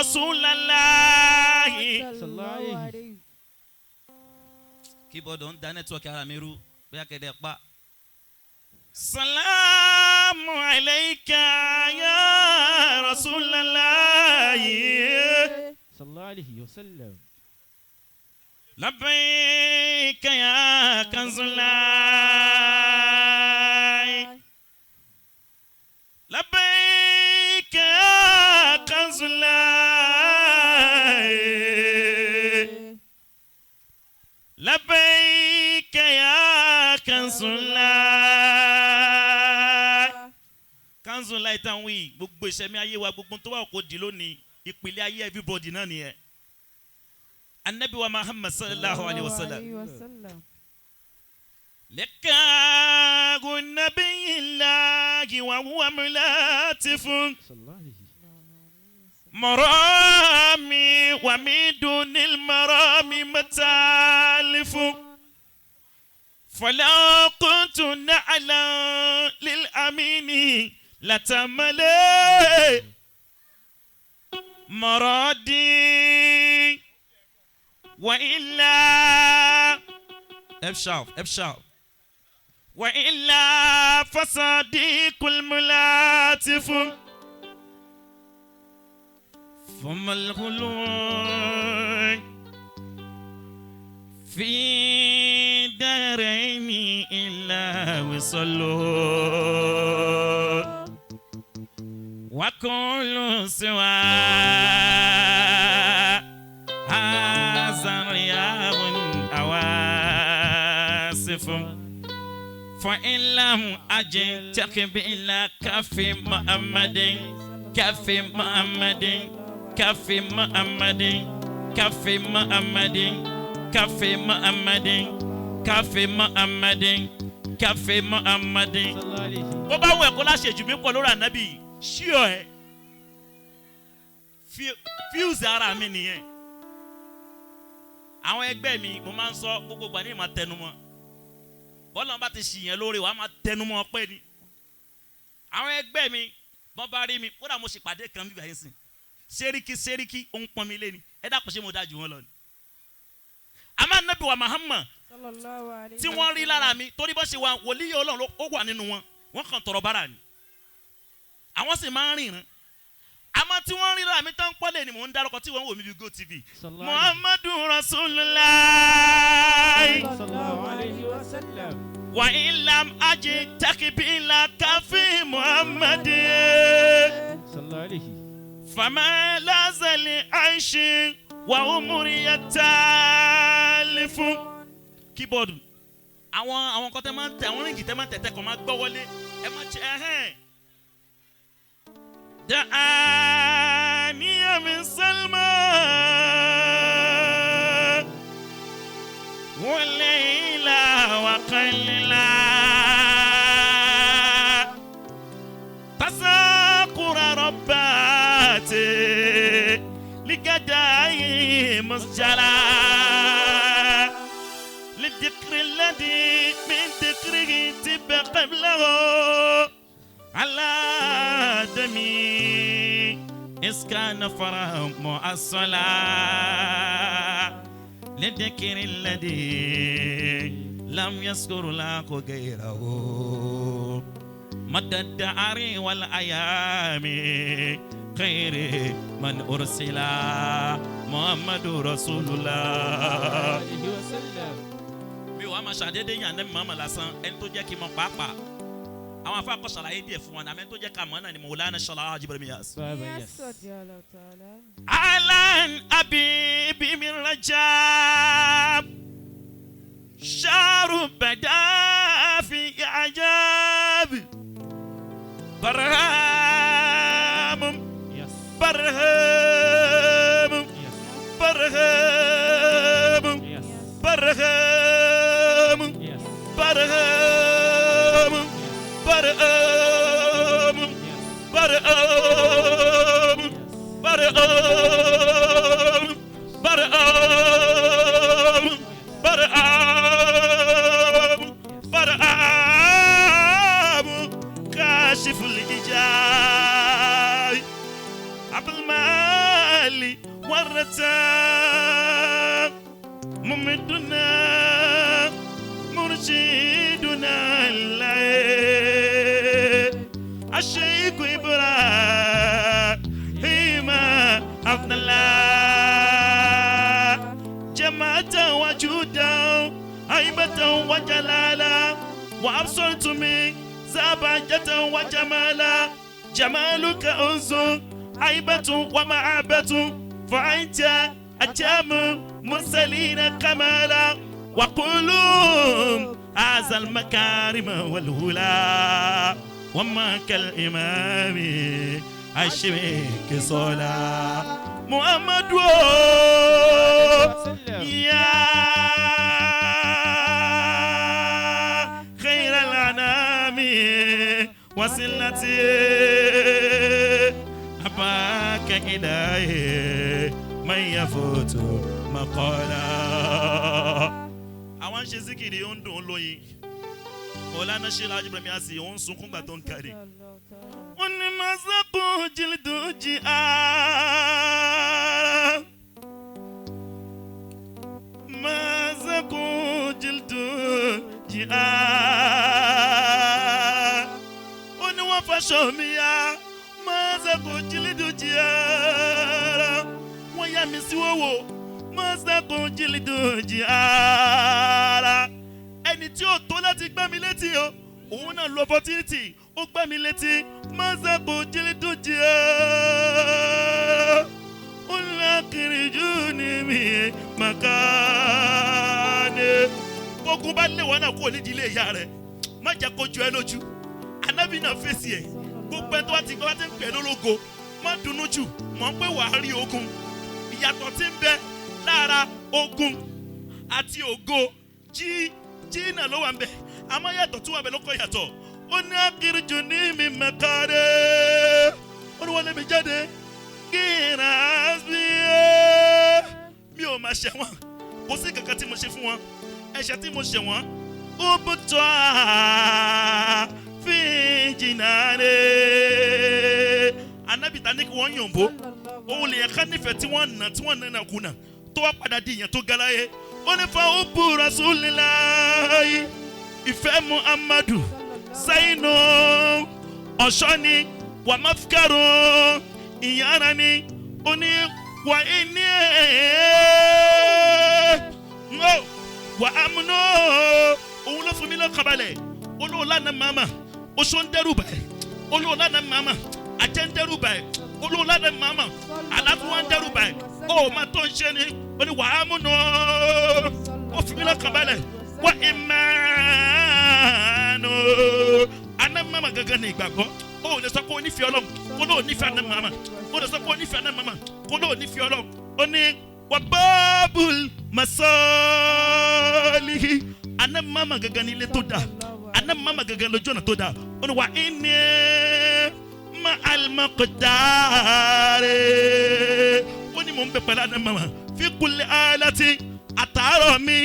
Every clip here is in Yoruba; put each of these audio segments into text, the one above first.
Rasulallahi. Sallallahu alayhi. Keyboard ń da network ara mi rú bóyá kẹ́dẹ̀ pa. Salamu alayka ya Rasulallahi. Sallallahu alayhi wa sallam. لبيك يا كنز الله لبيك يا كنز الله لبيك يا كنز الله كنز الله tán wí gbogbo ìṣẹ̀mí ayé wa gbogbo tó wà kó di lónìí ìpìlẹ̀ ayé everybody náà nìyẹn. Anabi wa Muhammad sallallahu alayhi wa sallam. لقاء النبي الله وهو ملاتف Sallallahu alayhi. مرامي ومن دون المرام متالف فلو كنت نعلا للأمين لتملي مرادي وإلا F sharp F sharp وإلا فصديق الملاتف فما الغلو في دارين إلا وصلوا وكل سوى هذا رياض أواسف فإن لم أجد تقبل كف محمد كف محمد كف محمد كف محمد كف محمد كف محمد كف محمد. Sallallahu alayhi. Bó bá wù ẹ́ kó láṣejù mí pọ̀ lórí ànábì ṣíọ ẹ fíùsì ara mi nìyẹn. Àwọn ẹgbẹ́ mi mo máa ń sọ gbogbo ìgbà ní ìmọ̀ tẹnumọ́ bọ́lá bá ti ṣìyẹn lórí wàá máa tẹnumọ́ ọpẹ́ ni. Àwọn ẹgbẹ́ mi bọ́n bá rí mi kódà mo ṣèpàdé kan bíbá yín sìn sẹ́ríkì sẹ́ríkì ó ń pọ́n mi lé ni ẹ dákun ṣé mo dájú wọn lọ ni. Àmọ́ Ànábì wa Muhammad tí wọ́n rí lára mi torí bọ́ ṣe wà wòlíì Ọlọ́run ó wà nínú wọn wọ́n kàn tọrọ bára ni àwọn sì máa ń rìnrìn àmọ́ tí wọ́n rí lára mi tán pọ́lẹ̀ ni mò ń dárúkọ tí wọ́n ń wò mí bí GoTV. Sallallahu alayhi. Muhammadu Rasulullah Sallallahu alayhi wa sallam. wa ilam aji takibila kafi Muhammadi Sallallahu alayhi. fama lazali aishi wa umuri yatalifu. Keyboard àwọn kan tẹ máa ń tẹ àwọn ríǹgì tẹ máa ń tẹ tẹ kàn máa gbọ́ wọlé ẹ máa ṣe ẹhẹ́n. دعاني من سلمى وليلى وقليلا تساقر رباتي لقداي مسجلا للذكر الذي من ذكره تب قبله على دمي إذ كان فرح مؤصلا للذكر الذي لم يذكر لك غيره مدى الدهر والأيام خير من أرسل محمد رسول الله. Alayhi wa sallam. Mi ò wá máa ṣàdédé yàn ní màmá lásán ẹni tó jẹ́ kí n mọ̀ pàápàá àwọn afọ akọ́ṣàlàyé díẹ̀ fún wa ní àmì tó jẹ́ ká mọ̀ náà ni Mawlana Ṣọlá Jibril Niyas. Baba yes. Alan abibi min Rajab sharu bada fi ajab barham Yes. barham Yes. barham Yes. barham Yes. barham barham Yes. barham Yes. barham barham barham barham كاشف الحجاب عبد الماء الجلال والرتاب ممدنا مرشدنا الله الشيخ إبراهيم عبد الله جماعة وجودا هيبة وجلالا وأبصرت من زبجة وجمالا جمالك أنس هيبة ومعبة فأنت أتم مرسلين كمالا وقولوا هذا المكارم والهلا وما كالإمام الشريك صلاة محمد يا خير الأنام وسلتي أباك إلهي من يفوت مقالا. Àwọn ṣe síkìrì ó ń dùn ó lóyin ọ̀làna ṣe lájú bẹ̀rẹ̀ mi á sì ó ń sunkún gbà tó ń kárí. Ó ní masako jìlìdùjì ara masako jìlìdùjì ara ó ní wọ́n faṣọ mi ya masako jìlìdùjì ara wọ́n yà mí sí wọ́wọ́ masako jìlìdùjì ara ẹni tí ó tó láti gbá mi létí o òun náà lo opportunity ó gbá mi létí masako jìlìdùjì ara ó lákìrì jù ní mi màkàní. Gbogbo bá lé wọn náà kó nídìí ilé ìyá rẹ má jẹ́ kó ju ẹ lójú anábì náà fèsì ẹ gbogbo ẹ tó bá ti gbọ́ bá ti ń pè é lólógo má dunnú jù mọ̀ pé wàá rí ogun ìyàtọ̀ tí ń bẹ lára ogun àti ògo jí jí náà ló wà ń bẹ àmọ́ yàtọ̀ tí wà bẹ ló kọ́ yàtọ̀ ó ní akérèjò ní mi mẹ́kàdé ó ní wọ́n lé mi jáde kíra sí ẹ́ mi ò máa ṣẹ̀ wọ́n kò sí kankan tí mo ṣe fún wọn ẹ̀ṣẹ̀ tí mo ṣẹ̀ wọ́n ó bó tọ́ a fi jìnnà rẹ̀ anábìtá ní kí wọ́n yànbó òun lè yẹn ká nífẹ̀ẹ́ tí wọ́n nà tí wọ́n nà kùnà tó wá padà di ìyẹn tó galaye ó ní fa ó bu rasulillahi ìfẹ́ muhammadu sayinu ọ̀ṣọ́ ni wà mafikaru ìyára ni ó ní wà ní ẹ̀ wà amúnú òun ló fún mi lọ́kàn balẹ̀ olóòlà náà màmá oṣó ń dẹ́rù báyìí olóòlà náà màmá àjẹ́ ń dẹ́rù báyìí olóòlà náà màmá àlàfo ń dẹ́rù báyìí ó máa tó ń ṣe ni ó ní wà amúnú ó fún mi lọ́kàn balẹ̀ wà ìmánu aná màmá gangan ní ìgbàgbọ́ ó lè sọ pé ó nífẹ̀ẹ́ Ọlọ́run kó lóò nífẹ̀ẹ́ aná màmá ó lè sọ pé ó nífẹ̀ẹ́ aná màmá kó lóò nífẹ̀ẹ́ Ọlọ́run ó ní wà bábùl masalihi aná màmá gangan ní ilé tó dáa aná màmá gangan lójú ọ̀nà tó dáa ó ní wà ìní má alimakotare ó ní mò ń bẹ pẹ̀lú aná màmá fi kulli alati àtàárọ̀ mi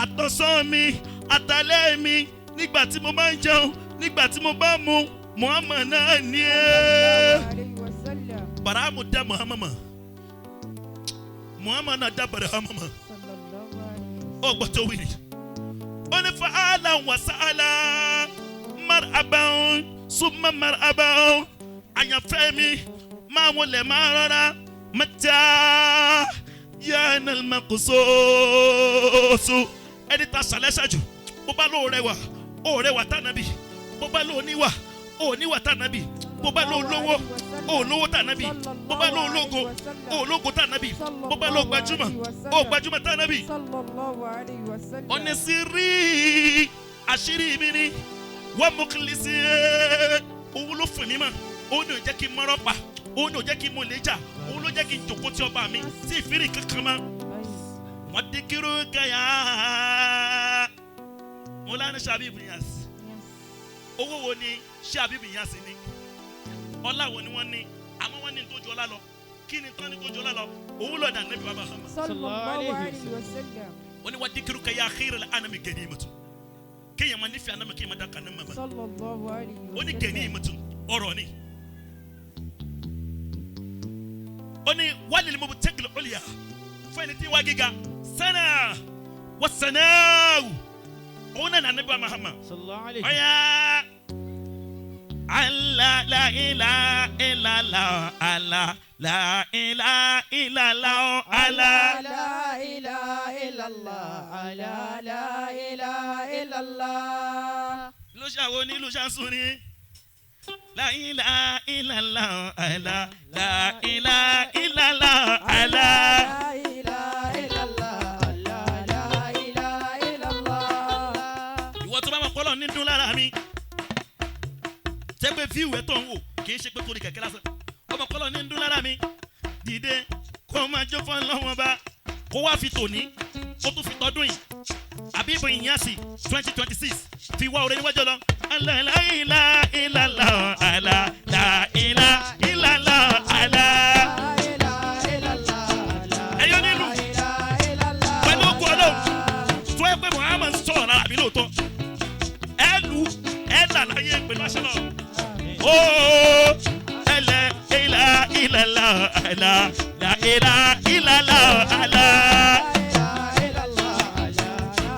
àtọ̀sán mi àtàlẹ́ mi nígbà tí mo bá ń jẹun nígbà tí mo bá mu Muhammad náà ní ẹ́. Barahamu dá Muhammad mọ̀ Muhammad náà dá Barahamu mọ̀ ó gbọ́ tó wí ni. Ó ní fa ahlan wa sahlan marhaban summa marhaban àyànfẹ́ mi máa wọlé máa rọra mẹ́ta yánà makusoso ẹni ta sàlẹ́sà jù bó bá lóò rẹwà ó rẹwà tànàbì bó bá lóò níwà ó níwà tànàbì bó bá lóò lówó ó lówó tànàbì bó bá lóò lógo ó lógo tànàbì bó bá lóò gbajúmọ̀ ó gbajúmọ̀ tànàbì. Ọ̀nà sí rí àṣírí mi ni wọ́n mú kí n lè ṣe é òun ló fún mi mọ́ òun ní ò jẹ́ kí n mọ́rọ́ pa òun ní ò jẹ́ kí n mú lè jà òun ló jẹ́ kí n jòkó tí ọba mi tí ìfìrí kankan mọ́. Wọ́n di kírú kẹyà mo lánàá Ṣàbíbù Níyàsí owó wo ni Ṣàbíbù Níyàsí ní ọlá wo ni wọ́n ní àmọ́ wọ́n ní tó ju ọlá lọ kí ni tán ní tó ju ọlá lọ òun lọ́dà níbi bàbá Muhammad. Sallallahu alayhi wa sallam. Wọ́n ní wọ́n di kírú kẹyà khairal anami ganimatu kéèyàn máa nífẹ̀ẹ́ anami kéèyàn máa dáka ní màmá Sallallahu alayhi wa ó ní sallam. ganimatu ọ̀rọ̀ ni. Ó ní wálé ni mo tẹ́kìlì ọ̀lìyà fún ẹni tí wá gíga sẹ́nà wọ́n sẹ́nà òun náà nàní bá Muhammad. Ọ̀yà Allah la ilaha illallah Allah la ilaha illallah Allah la ilaha illallah Allah la ilaha illallah. Ló ṣàwọn onílù ṣàǹsùn ni. La ilaha illallah Allah la ilaha illallah Allah. La ilaha illallah Allah la ilaha illallah. Ìwọ tó bá mọ̀ kọ́lọ̀ ní dún lára mi. Ṣé pé fíìwù ẹ̀ tó ń wò kì í ṣe pé torí kẹ̀kẹ́ lásán. Ọmọ kọ́lọ̀ ní dún lára mi. Dìde kó máa jó fún ọlọ́wọ́n bá. Kó wá fi tòní, kó tún fi tọdún yìí. Àbíbu Ìyànsì 2026 fi wá oore níwájú lọ. Allah la ilaha illallah Allah la ilaha illallah Allah. La ilaha illallah Allah. Ẹyọ nílùú. La ilaha illallah. Pẹ̀lú ògùn Ọlọ́run tó ẹ pé Muhammad sọ̀rọ̀ lára mi lóòótọ́. Ẹ lu ẹ là láyé pẹ̀lú àṣẹ náà. Ó ẹlẹ ilà ilàlá àlà là ilà ilàlá àlà. La ilaha illallah Allah.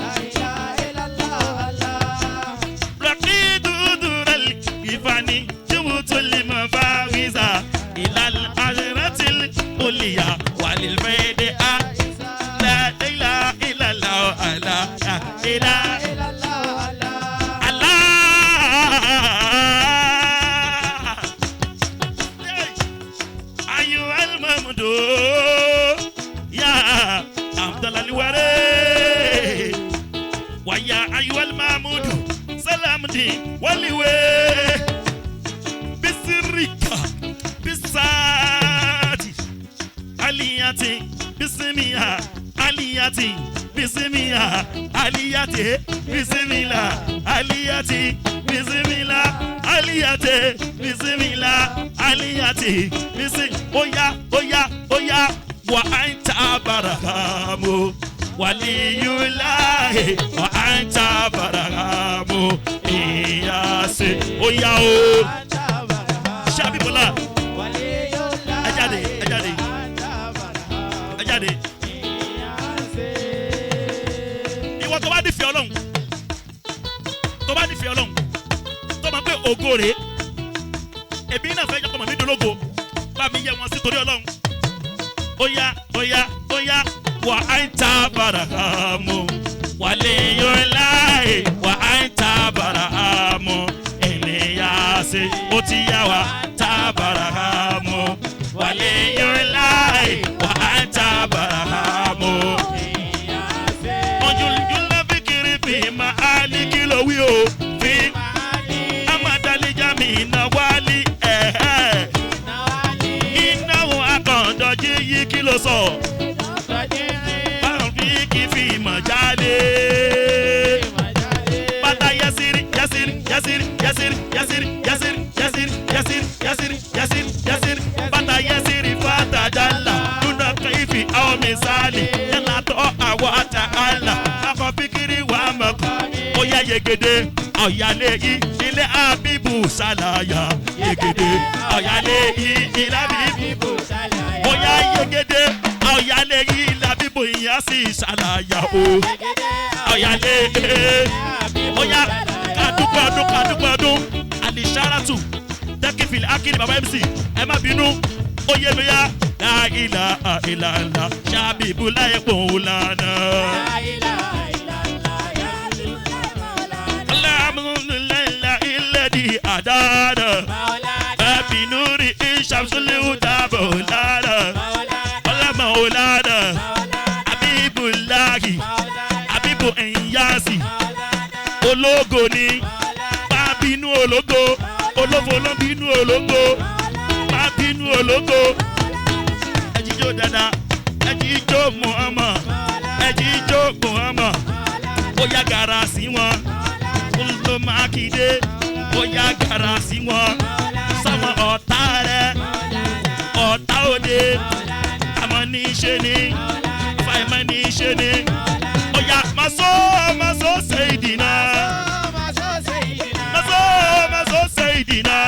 La ilaha illallah Allah. Raqidu dural ifani jumutul mafawiza ilal ajratil uliya walil faidi a la ilaha illallah àlà la ilaha. Illallah Allah. Allah. Ayu al-Mamdu ya Abdul al-Wari wa ya ayu al-Mahmudu salamti waliwe bisirika bisati aliyati bisimiya aliyati bisimiya aliyati bisimila aliyati bisimila aliyati bisimila aliyati bisi oya oya oya wa anta barahamu waliyulahi wa anta barahamu iyase oya o ṣàbíbọlá ẹ jáde ẹ jáde ẹ jáde. Ìwọ tó bá nífẹ̀ẹ́ Ọlọ́run tó bá nífẹ̀ẹ́ Ọlọ́run tó máa pé ògo rèé èmi náà fẹ́ jẹ́ kọ́mọ mi dológo bá mi yẹ wọn sí torí Ọlọ́run. Óyá óyá óyá wà á ń ta bàràhàmù waliyulahi wà á ń ta bàràhàmù ènìyàn ṣe ó ti yá wa ta bàràhàmù waliyulahi wà á ń ta bàràhàmù. Ojúlùjúlẹ̀ fi kiri fi máa lí kí ló wí o fi amadalija mi iná wálí ẹ̀ẹ́ ináwó akọ̀ǹdọ̀jì yí kí ló sọ báwọn fi kí fi mọ̀ jáde. Bàtà yẹsiri yẹsiri yẹsiri yẹsiri yẹsiri yẹsiri yẹsiri yẹsiri yẹsiri yẹsiri yẹsiri bàtà yẹsiri fàtà jàlá dúnà kẹfì àwọn mísàlì yàrá tó àwọn àtà àlà akọ fíkiri wà mọ̀kọ́ ó yá yegede ọ̀yàlẹ̀ yìí ilé abibu ṣàlàyà yegede ọ̀yàlẹ̀ yìí ilé abibu ó yá yegede ọ̀yàlẹ̀ yìí ilé abibu ìyá sì ṣàlàyà o ọ̀yàlẹ̀ ó yá kàdúpẹ́ ọdún kàdúpẹ́ ọdún alisharatu tẹ́kìfìlì akiri baba mc ẹ má bínú ó yé mi yá láìla ìlànà ṣàbíbù láyé pòun lànà. Alhamdulillahi alladhi hadana Binuri shamsul huda maulana Ọlá maulana Habibullahi Habibu Inyasi Ológo ni má bínú ológo olófo ló ń bínú ológo má bínú ológo ẹ jíjó dada ẹ jíjó Muhammad ẹ jíjó Muhammad ó yá gara sí wọn ló Mákindé ó yá gara sí wọn sọmọ ọ̀tá rẹ ọ̀tá òde àmọ́ ní í ṣe ni fàìmọ́ ní í ṣe ni ó yá máa sọ máa sọ ṣe ìdìnnà.